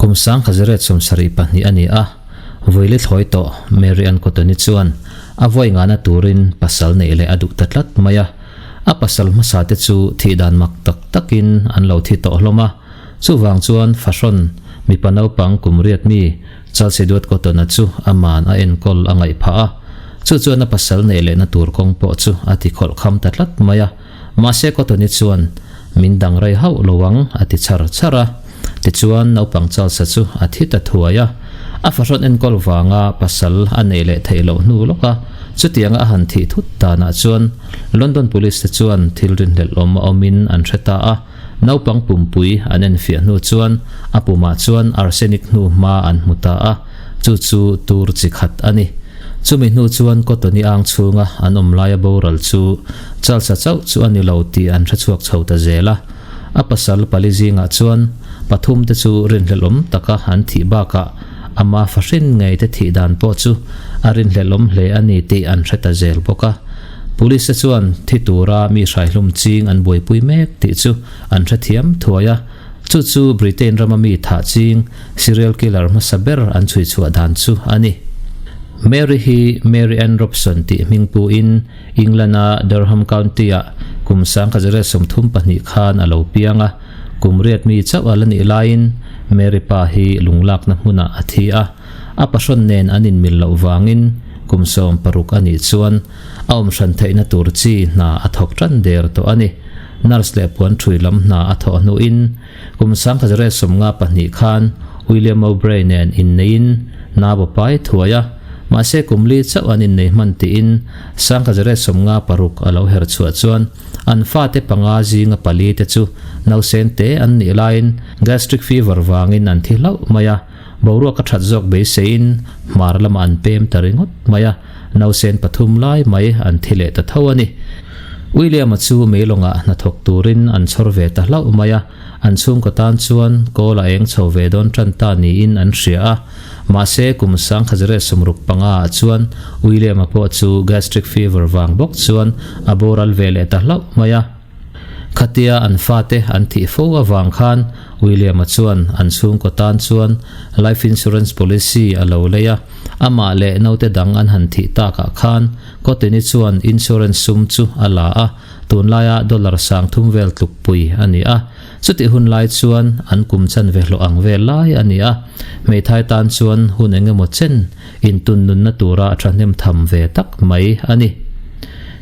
Kum 1972 a ni a, Vuili thlawi tawh Mary Ann Cotton-i chuan a vawi ngahna turin pasal neih leh a duh ta tlat mai a. A pasal hmasa te chu thih dan mak tak takin an lo thi tawh hlawm a, chuvang chuan fahrawn mipa naupang kum riat mi Charles Edward Cotton-a chu aman a enkawl a ngaih phah a, chu chuan a pasal neih lehna tur kawng pawh chu a ti khawlh kham ta tlat mai a. Mahse Cotton-i chuan min dang rei hauh lo ang a ti char char a. Tichuan naupang Charles-a chu a thi ta thuai a. A fahrawn enkawl vanga pasal a neih leh theih loh hnu lawk a, chutianga a han thih thut danah chuan London Police te chuan thil rinhlelh awm a awmin an hre ta a. Naupang pumpui an enfiah hnu chuan a pumah chuan arsenic hnu hma an hmu ta a, chu chu tur chi khat a ni. Chumi hnu chuan Cotton-i ang chhunga an awm laia boral chu Charles-a chauh chu a ni lo tih an hre chhuak chho ta zel a. A pasal pali zingah chuan pathum te chu rinhlelhawm taka an thih bakah ama fahrin ngei te thih dan pawh chu a rinhlelhawm hle a ni tih an hre ta zel bawk a. Police te chuan thi tura mi hraihlum ching an buaipui mek tih chu an hrethiam thuai a, chu chu Britain rama mi thah ching serial killer hmasa ber an chhui chhuah dan chu a ni. Mary hi Mary Ann Robson tih hming puin England-a Durham County-ah kum 1932 khan a lo piang a, kum riat mi chauh a la nih laiin Mary pa hi lunglakna hmunah a thi a. A pahrawn nen an inmil loh vangin kum 16 a nih chuan a awm hran theihna tur chi hna a thawk tan der tawh a ni. Nurse leh puan ṭhui lam hna a thawh hnuin kum 1952 khan William Mowbray nen inneiin nau a pai thuai a, mahse kum li chauh an innei hman tiin 1956 a lo her chhuah chuan an fate panga zinga pali te chu nausen te an nih laiin gastric fever vangin an thi hlauh mai a. Boruak a that zawk beiseiin hmar lamah an pem ta ringawt mai a, nausen pathum lai mai an thi leh ta tho a ni. William-a chu meilawngah hnathawk turin an chhawr ve ta hlauh mai a, an chhungkaw tan chuan kawl a eng chho ve dawn tan ta niin an hria a. Mahse, kum 1965 ah chuan William-a pawh chu gastric fever vang bawk chuan a boral ve leh ta hlauh mai a. Khatia an fate an thih fo avang khan William-a chuan an chhungkaw tan chuan life insurance policy a lo lei a, amah leh naute dang an han thih takah khan Cotton-i chuan insurance sum chu a la a, tunlaia dollar 3000 vel tlukpui a ni a. Chutih hun lai chuan an kum chanve hlawh ang vel lai a ni a, hmeithai tan chuan hun engemaw chen intun nunna tura thahnem tham ve tak mai a ni.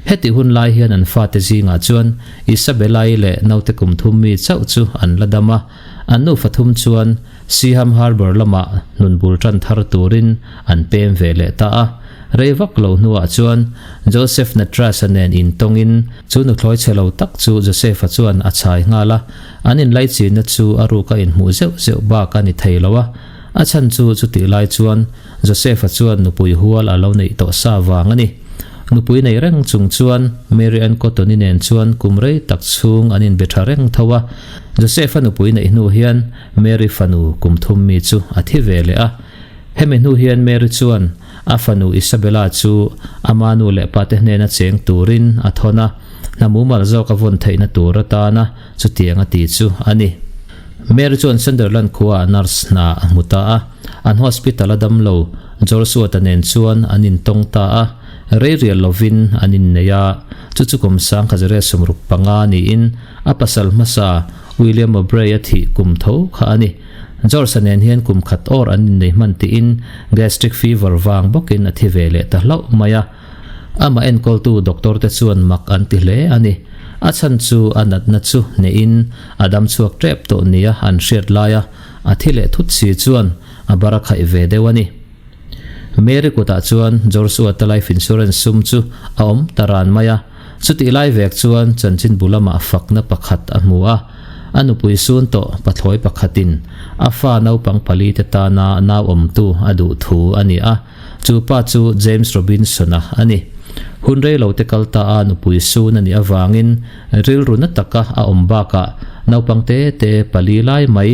Heti hun lai hian an fate zingah chuan Isabella-i leh naute kum thum mi chauh chu an la dam a, an nufa thum chuan Seaham Harbour lamah nun bul tan thar turin an pem ve leh ta a. Rei vak lo hnuah chuan Joseph Natras-a nen intawngin chu nuthlawi chhe lo tak chu Joseph-a chuan a chhai nghal a, an inlaichinna chu a ruka inhmuh zeuh zeuh bak a ni thei lo a. A chhan chu chutih lai chuan Joseph-a chuan nupui hual a lo neih tawh sa vang a ni. Nupui nei reng chung chuan Mary Ann Cotton-i nen chuan kum rei tak chhung an inbe tha reng tho a. Joseph-a nupui neih hnu hian Mary fanu kum thum mi chu a thi ve leh a. Hemi hnu hian Mary chuan a fanu Isabella chu ama nu leh pate hnena cheng turin a thawn a, hna mumal zawk a vawn theihna tur atana chutiang a ti chu a ni. Mary chuan Sunderland khuaah nurse hna a hmu ta a, an hospital a damlo George Watt-a nen chuan an intawng ta a, rei rial lovin an innei a, chu chu kum 1965 niin a pasal hmasa William Mowbray-a thih kum tho kha a ni. George-a nen hian kum khat awr an innei hman tiin gastric fever vang bawkin a thi ve leh ta hlauh mai a. Amah enkawltu doctor te chuan mak an ti hle a ni. A chhan chu a natna chu hneh-in a dam chhuak tep tawh nia an hriat laia a thi leh thut si chuan a bar a khaih ve deuh a ni. Mary kutah chuan George Uata life insurance sum chu a awm ta ran mai a. Chutih lai vek chuan chanchinbu lamah fakna pakhat a hmu a. A nupui sun tawh pathlawi pakhatin a fa naupang pali te tana nau awmtu a duh thu a ni a. Chu pa chu James Robinson-a a ni. Hun rei lo te kal ta a nupui sun a nih avangin rilru na taka a awm bakah naupang te te pali lai mai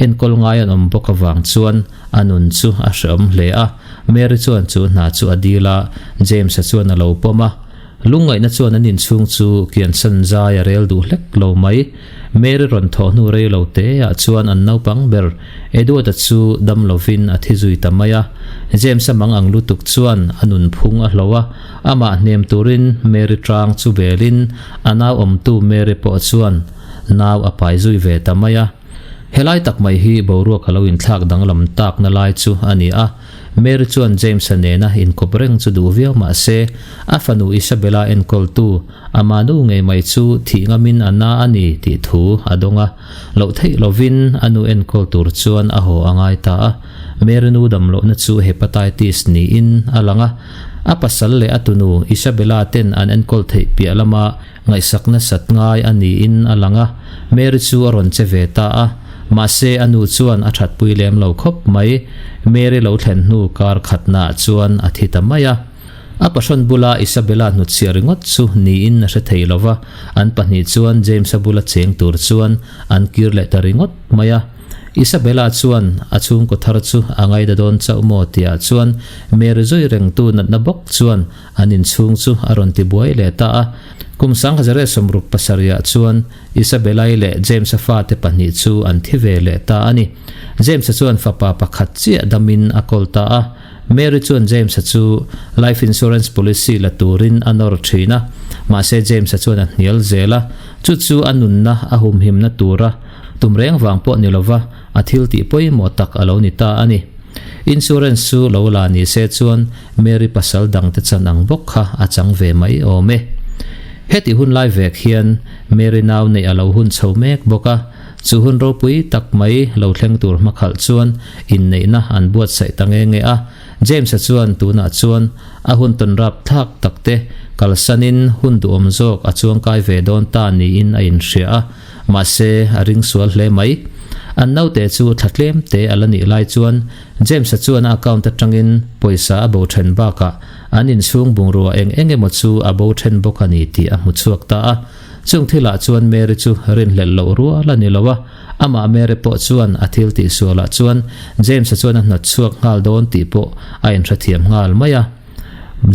enkawl ngai an awm bawk avang chuan a nun chu a hreawm hle a. Mary chuan chu hna chu a dil a, James-a chuan a lo pawm a. Lungngaihna chuan an inchhung chu kiansan zai a rel duh hlek lo mai. Mary rawn thawh hnu rei lo te ah chuan an naupang ber Edward-a chu dam lovin a thi zui ta mai a. James-a mang ang lutuk chuan a nunphung a hlo a, amah hnem turin Mary tang chu belin a nau awmtu Mary pawh chuan nau a pai zui ve ta mai a. Helai tak mai hi boruak a lo inthlak danglam takna lai chu a ni a. Mary chuan James-a nena inkawp reng chu duh viau mah se, a fanu Isabella enkawltu, ama nu ngei mai chu thih ngamin a na a ni tih thu a dawng a. Loh theih lovin a nu enkawl tur chuan a haw a ngai ta a. Mary nu dam lohna chu hepatitis niin a lang a. A pasal leh a tunu Isabella ten an enkawl theih piah lama Ngaihsak nasat ngai a niin a lang a, Mary chu a rawn che ve ta a, mahse a nu chuan a thatpui lem lo khawp mai. Mary lo thlen hnu kar khatnaah chuan a thi ta mai a. A pahrawn bula Isabella hnutchhiah ringawt chu niin a hre thei lo va, an pahnih chuan James-a bula cheng tur chuan an kir leh ta ringawt mai a. Isabella chuan a chhungkaw thar chu a ngaida dawn chauh maw tihah chuan Mary zui rengtu natna bawk chuan An inchhung chu a rawn ti buai leh ta a. Kum 1967 ah chuan Isabella-i leh James-a fate pahnih chu an thi ve leh ta a ni. James-a chuan fapa pakhat chiah damin a kawl ta a. Mary chuan James-a chu life insurance policy la turin a nawr thin a. Mahse James-a chuan a hnial zel a, chu chu a nunna a humhimna tura tum reng vang pawh ni lova a thil tih pawimawh tak a lo ni ta a ni. Insurance chu lo la ni se chuan Mary pasal dangte chan ang bawk kha a chang ve mai awm e. Heti hun lai vek hian Mary nau neih a lo hun chho mek bawk a, chu hun ropui tak mai lo thleng tur hmakhalh chuan inneihna an buatsaih ta nge nge a. James-a chuan tunah chuan a hun tawn rap thlak takte kalsanin hun duhawm zawk a chuangkai ve dawn ta niin a inhria a. Mahse, a ring sual hle mai. An naute chu thla tlem te a la nih lai chuan James-a chuan a account atangin pawisa a bo then bakah an inchhung bungrua eng eng emaw chu a bo then bawk a ni tih a hmu chhuak ta a. Chung thilah chuan Mary chu rinhlelh loh rual a ni lo a, amah Mary pawh chuan a thil tih sualah chuan James-a chuan a hnawt chhuak nghal dawn tih pawh a inhrethiam nghal mai a.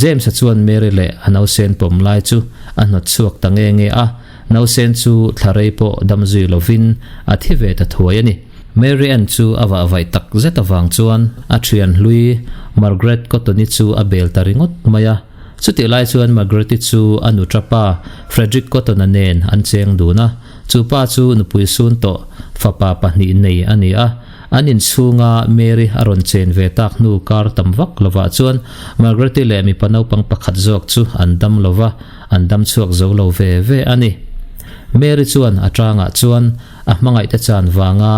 James-a chuan Mary leh a nausen pawm lai chu a hnawt chhuak ta nge nge a. Nausen chu thla rei pawh dam zui lovin a thi ve ta thuai a ni. Mary Ann chu a vahvaih tak zet avang chuan a thian hlui Margaret Cotton-i chu a bel ta ringawt mai a. Chutih lai chuan Margaret-i chu a nutra pa Frederick Cotton-a nen an cheng dun a. Chu pa chu nupui sun tawh fapa pahnih nei a ni a. An inchhunga Mary a rawn chen ve tak hnu kar tam vak lovah chuan Margaret-i leh mipa naupang pakhat zawk chu an dam lo va. An dam chhuak zo lo ve ve a ni. Mary chuan a tangah chuan a hmangaihte chan vanga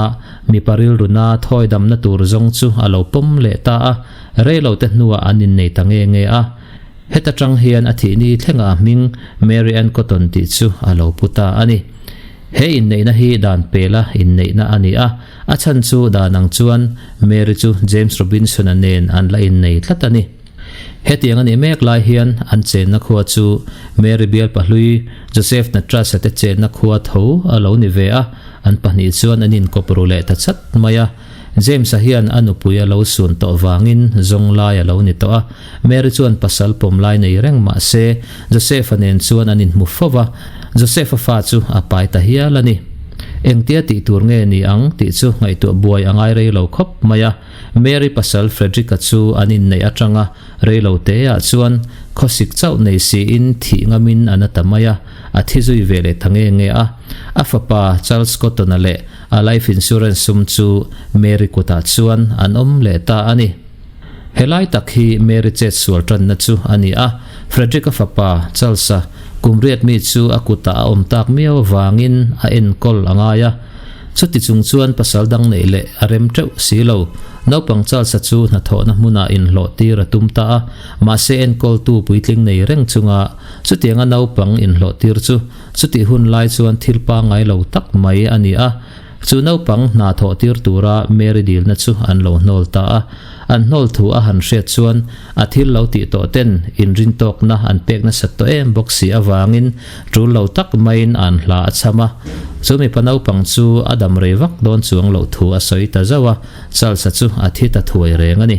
mipa rilruna thawi damna tur zawng chu a lo pawm leh ta a, reilote hnuah an innei ta nge nge a. Heta tang hian a thihni thlengah a hming Mary Ann Cotton tih chu a lo pu ta a ni. He inneihna hi dan pela inneihna a ni a, a chhan chu dan ang chuan Mary chu James Robinson-a nen an la innei tlat a ni. Hetiang a nih mek lai hian an chenna khua chu Mary bial pahlui Joseph Natras-a te chenna khua tho a lo ni ve a, an pahnih chuan an inkawp ru leh ta chat mai a. James-a hian a nupui a lo sun tawh vangin zawng lai a lo ni tawh a, Mary chuan pasal pawm lai nei reng mah se Joseph-a nen chuan an inhmu fo va, Joseph-a fa chu a pai ta hial a ni. Engtia tih tur nge ni ang tih chu ngaihtuah buai a ngai rei lo khawp mai a. Mary pasal Frederick-a chu an inneih atanga reilo teah chuan khawsik chauh nei siin thih ngamin an a ta mai a, a thi zui ve leh ta nge nge a. A fapa Charles Cotton-a leh a life insurance sum chu Mary kutah chuan an awm leh ta a ni. Helai tak hi Mary chet sual tanna chu a ni a, Frederick-a fapa Charles-a kum riat mi chu a kutah a awm tak miau avangin a enkawl a ngai a. Chuti chung chuan pasal dang neih leh a rem teuh si lo. Naupang Charles-a chu hnathawhna hmunah inhlawh tir a tum ta a, mahse enkawltu puitling nei reng chunga chutianga naupang inhlawh tir chu chutih hun lai chuan thil pangngai lo tak mai a ni a. Chu naupang hna thawh tir tura Mary dilna chu an lo hnawl ta a. An hnawl thu a han hriat chuan a thil lo tih tawh ten inrintawkna an pek nasat tawh em bawk si avangin tul lo tak maiin an hla a chham a. Chu mipa naupang chu a dam rei vak dawn chuang loh thu a sawi ta zauh a, Charles-a chu a thi ta thuai reng a ni.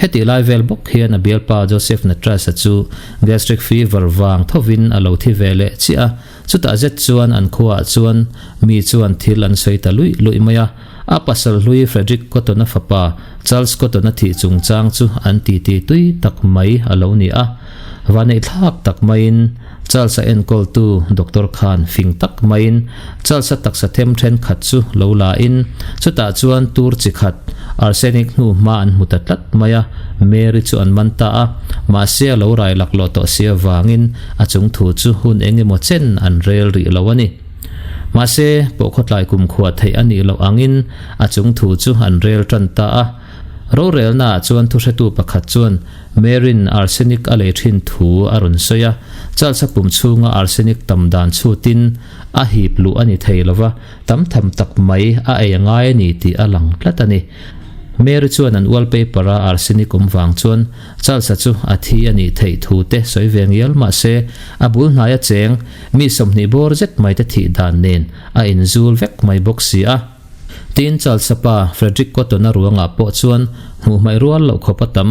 Hetih lai vel bawk hian a bialpa Joseph Natras-a chu gastric fever vang thovin a lo thi ve leh chiah a, chutah zet chuan an khuaah chuan mi chuan thil an sawi ta luih luih mai a. A pasal hlui Frederick Cotton-a fapa Charles Cotton-a thih chungchang chu an titi tui tak mai a lo ni a. Vaneihthlak tak maiin Charles-a enkawltu Doctor khan fing tak maiin Charles-a taksa them thenkhat chu lo la in, chutah chuan tur chi khat arsenic hnu hma an hmu ta tlat mai a, Mary chu an man ta a, mahse a lo rai laklawh tawh si avangin a chung thu chu hun eng emaw chen an rel rih lo a ni. Mahse, pawhkhawtlai kumkhua theih a nih loh angin a chung thu chu an rel tan ta a. Rorelnaah chuan thuhretu pakhat chuan Mary'n arsenic a lei thin thu a rawn sawi a, Charles-a pum chhunga arsenic tam dan chhutin a hip luh a ni thei lo va, tam tham tak mai a ei a ngai a ni tih a lang tlat a ni. Mary chuan an wallpaper-a arsenic awm vang chuan Charles-a chu a thi a nih theih thu te sawi ve ngial mah se, a bul hnaia cheng mi 20 bawr zet mai te thih dan nen a inzul vek mai bawk si a. Tin, Charles-a pa Frederick Cotton-a ruangah pawh chuan hmuh hmaih rual loh khawp a tam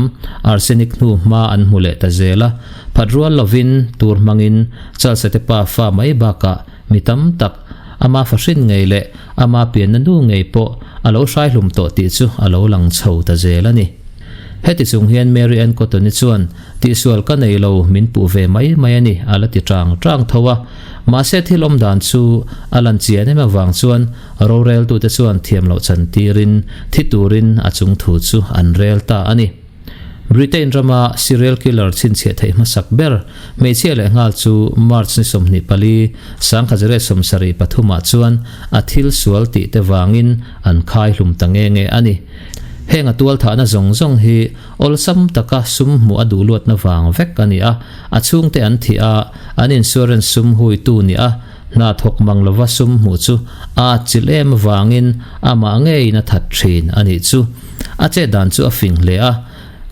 arsenic hnu hma an hmu leh ta zel a. Phat rual lovin tur hmangin Charles-a te pa fa mai bakah mi tam tak, ama fahrin ngei leh ama pianna nu ngei pawh a lo hraihlum tawh tih chu a lo lang chho ta zel a ni. Heti chung hian Mary Ann Cotton-i chuan, Tihsual ka nei lo, min puh ve mai mai a ni, a la ti chang chang tho a. Mahse thil awm dan chu a lan chian em avang chuan roreltute chuan thiam loh chan tirin thi turin a chung thu chu an rel ta a ni. Britain rama serial killer chhinchhiah theih hmasak ber hmeichhia leh nghal chu March ni 24, 1973 ah chuan a thil sual tih te vangin an khai hlum ta nge nge a ni. Heng a tualthahna zawng zawng hi awlsam taka sum hmuh a duh luatna vang vek a ni a, a chhungte an thih a, an insurance sum huitu ni a, hna thawk mang lova sum hmuh chu a atchilh em avangin amah ngeiin a that thin a nih chu. A chet dan chu a fing hle a,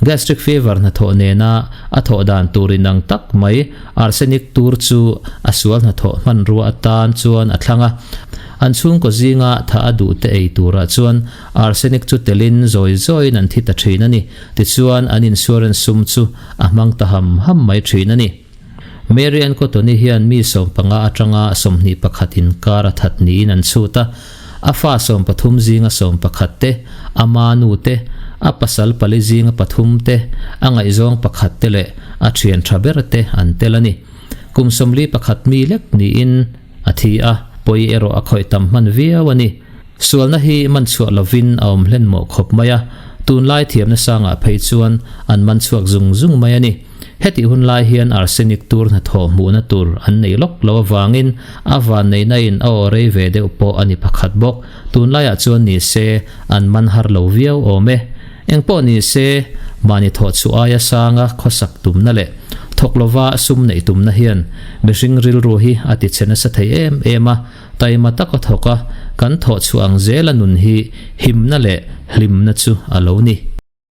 gastric fever hnathawh nena a thawh dan tur inang tak mai arsenic tur chu a sual hnathawh hmanrua atan chuan a thlang a, an chhungkaw zinga tha a duh te ei turah chuan Arsenic chu telin zawi zawiin an thi ta thin a ni. Tichuan, an insurance sum chu a hmang ta ham ham mai thin a ni. Mary Ann Cotton-i hian mi 15 atanga 21 inkar a that niin an chhut a. A fa 13 zinga 11 te, a ma nu te, a pasal pali zinga pathum te, a ngaihzawng pakhat te leh a thian tha ber te an tel a ni. Kum 41 mi lek niin a thi a, pawi erawh a khawih tam hman viau a ni. Sualna hi man chhuah lovin a awm hlen mawh khawp mai a, tunlai thiamna sangah phei chuan an man chhuak zung zung mai a ni. Hetih hun lai hian arsenic tur hnathawh hmuhna tur an nei lawk lo avangin a vanneihna in a aw rei ve deuh pawh a ni pakhat bawk. Tunlaiah chuan ni se an man har lo viau awm e. Engpawh ni se, mahni thawh chhuah aia sanga khawsak tumna leh thawk lova sum neih tumna hian mihring rilru hi a tichhe nasa thei em em a, Taima tak a thawk a, kan thawh chhuah ang zela nun hi himna leh hlimna chu a lo ni.